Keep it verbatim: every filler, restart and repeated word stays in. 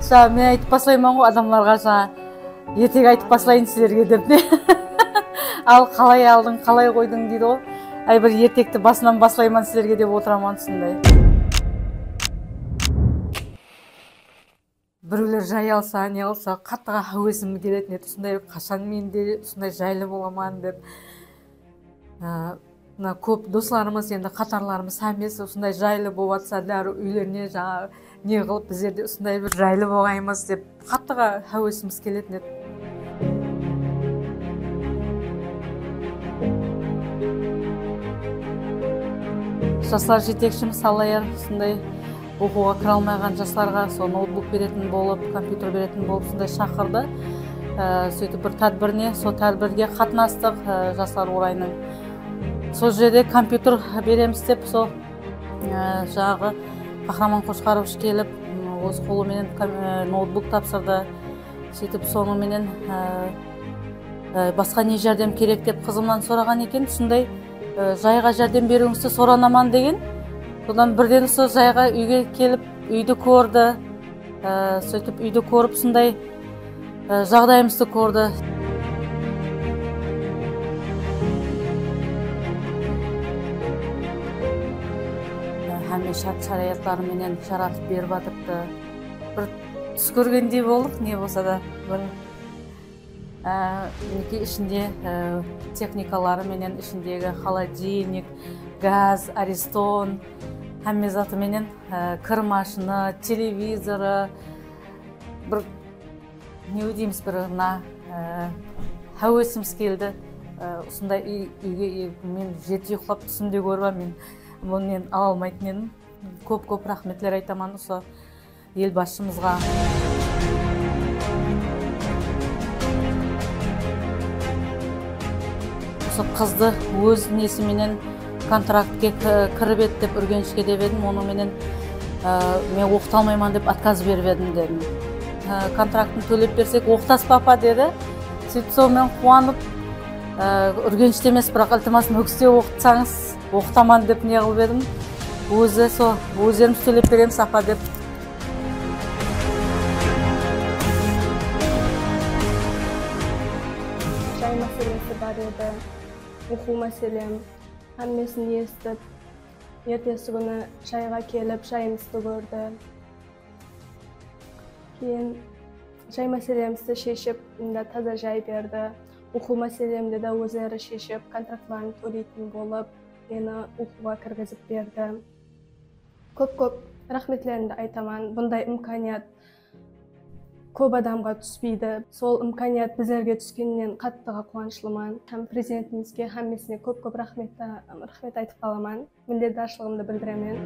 Jańa men aytıp baslayman ǵoy adamlarǵa, jańa ertek aytıp baslayın sizlerge dep. Al, qalay aldıń, qalay qoydıń deydi ǵoy. Ay, bir ertekti basınan baslayman sizlerge dep otıraman usınday. Birewler jay alsa, ne qılsa, qattıǵa háwesim keletin edi. Usınday, qashan men de usınday jaylı bolaman dep. Á, mına kóp doslarımız, endi qatarlarımız hámmesi usınday jaylı bolıp atsa, dárriw úylerine jańa ne qılıp bizler de usınday bir jaylı bolıp atırmız dep qattıǵa háwesimiz keletin edi. Jaslar jetekshimiz Allayer usınday oqıwǵa kire almayǵan jaslarǵa sol noutbuk beretin bolıp, kompyuter beretin bolıp usınday shaqırdı. Á, sóytip bir tádbirine, sol tádbirge qatnastıq, á, jaslar orayınıń. Sol jerde kompyuter beremiz dep, sol, e, jańaǵı Qahraman Qoshqarovich kelip, m, óz qolı menen kom-, e, noutbuk tapsırdı. Sóytip, sonıń menen, e, e, basqa ne járdem kerek dep qızımnan soraǵan eken. Usınday, e, jayǵa járdem beriwińizdi soranaman degen. Sodan birden usı jayǵa úyge kelip, úydi kórdi. Á, sóytip úydi kórip, usınday, á, jaǵdayımızdı kórdi. Á, hámme shárt-sharayatları menen jaratıp berip atırıptı. Bir tús kórgendey boldıq, ne bolsa da bir, á, minekey ishinde, á, texnikaları menen ishindegi xolodilnik, gaz, ariston, hámme zatı menen, á, kir mashını, televizorı, bir, ne deymiz, bir mına, á, háwesimiz keldi. Á, usınday úy, úyge, men jeti uyıqlap túsimde kórip, men bunı men ala almaytın edim. Kóp-kóp raxmetler aytaman usı el basshımızǵa. Usı qızdı óz nesi menen kontraktke ki-, kirip et dep Úrgenishke dep edim, onıń menen, e, men oqıta almayman dep otkaz berip edim dedim. E, kontraktın tólep bersek oqıtasız ba apa dedi. Sóytip sonıń menen quwanıp, e, Úrgenishte emes, biraq iltimas Nókiste oqıtsańız oqıtaman dep ne qılıp edim. Ózi so, ózlerimiz tólep beremiz apa dep. Jay máselesi bar edi, oqıw máselem, hámmesin esitip, ertesi kúni jayǵa kelip, jayımızdı kórdi. Keyin jay máselemizdi sheship, mında taza jay berdi. Oqıw máselemdi de ózleri sheship, kontraktların tóleytin bolıp, meni oqıwǵa kirgizip berdi. Kóp-kóp raxmetlerimdi aytaman. Bunday imkaniyat kóp adamǵa túspeydi. Sol imkaniyat bizlerge túskeninen qattıǵa quwanıshlıman. Hám Prezidentimizge hámmesine kóp-kóp raxmet, raxmet aytıp qalaman. Minnetdarshılıǵımdı bildiremen.